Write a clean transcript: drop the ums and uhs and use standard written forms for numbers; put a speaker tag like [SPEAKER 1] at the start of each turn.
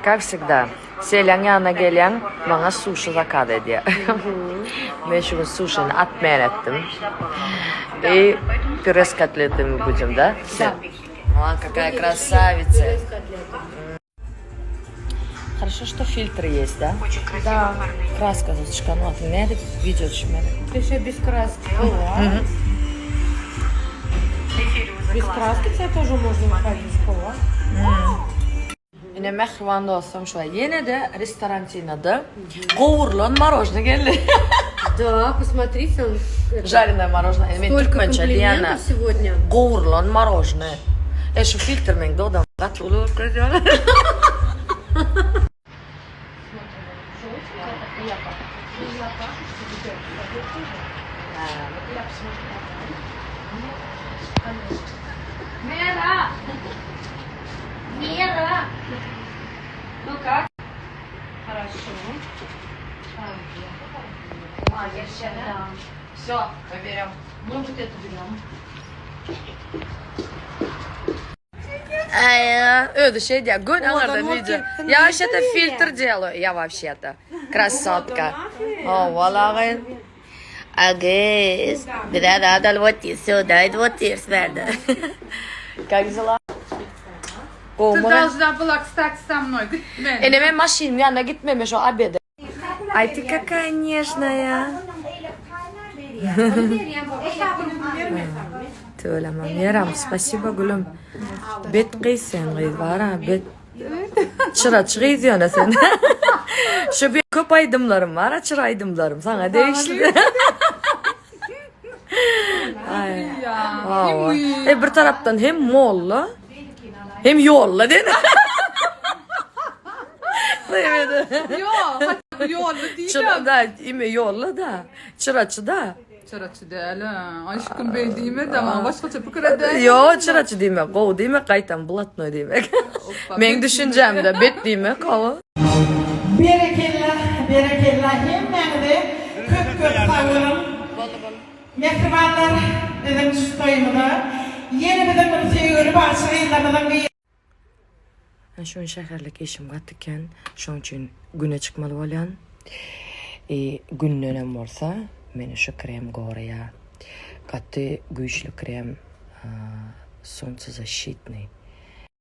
[SPEAKER 1] Как всегда, Seleň ýanyna gelýäň, maňa suşi zakaz edýär. Men şu gün suşini atmen etdim. И пюре с котлетами будем, да? Да. О, какая красавица. Хорошо, что фильтр есть, да?
[SPEAKER 2] Да.
[SPEAKER 1] Краska çykan wagty nädip wideo düşmeli?
[SPEAKER 2] Ты еще без краски. Без краски тебя тоже можно выходить в школу.
[SPEAKER 1] Ine mähriban dostum şu ýene-de restorantinada gowrulan marožny geldi.
[SPEAKER 2] Да, посмотрите, он это,
[SPEAKER 1] Жареное мороженое. Men
[SPEAKER 2] столько
[SPEAKER 1] türkmençe diýýän
[SPEAKER 2] комплиментов сегодня.
[SPEAKER 1] gowrulan marožny. E şu filtr meň dodam gaty uly bolup görýär.
[SPEAKER 2] Мера! Мера! Ну как? Хорошо. Да.
[SPEAKER 1] Все, мы берем.
[SPEAKER 2] Мы вот это берем.
[SPEAKER 1] Ay, öyle şey diýýär. Gün aňyrdan
[SPEAKER 2] Owadan
[SPEAKER 1] wideo.
[SPEAKER 2] bolup
[SPEAKER 1] Я вообще-то фильтр делаю. Я вообще-то красотка. О, walagy.
[SPEAKER 3] Agız, bize nadal otyr, söwda edip otyrys bärde.
[SPEAKER 1] Как дела?
[SPEAKER 4] Ты
[SPEAKER 1] Gowmy?
[SPEAKER 4] должна была, кстати, со мной. Gitme.
[SPEAKER 1] Ene men maşynyň ýanyna gitmeme şu obeda. Ay ты какая нежная. Tüweleme Meram, spasibo gülüm. Bet gyz sen gyz bar ha, bet. Çyraçy gyz ýöne sen. Şu bir köp aýdymlarym bar ha, çyra aýdymlarym saňa degişli. Ay. Hawa. E bir tarapdan hem molla, hem ýolla diýen. Evet.
[SPEAKER 4] Ýok, ýolly diýdim.
[SPEAKER 1] Çyra da, ime ýolla da, çyraçy da.
[SPEAKER 4] Çyraçy däl, aşkym beý diýme de, maňa başgaça pikir eder.
[SPEAKER 1] Ýo, çyraçy diýmek, gowy diýmek, gaýtam blatnoý diýmek. Meň düşünjämde bet diýmek, hawa.
[SPEAKER 5] Berekella berekella hemmäňize köp köp sag boluň. Mähribanlar biziň şu toýumyza ýene biziň bir söýgüli bagşy gyzlarymyzyň biri.
[SPEAKER 1] Men şu gün şäherlik işim gaty kän, şoň üçin güne çykmaly bolýan. I gündenem bolsa meni şu krem goraýar. Gaty güýçli krem, solntsezasşitnyý.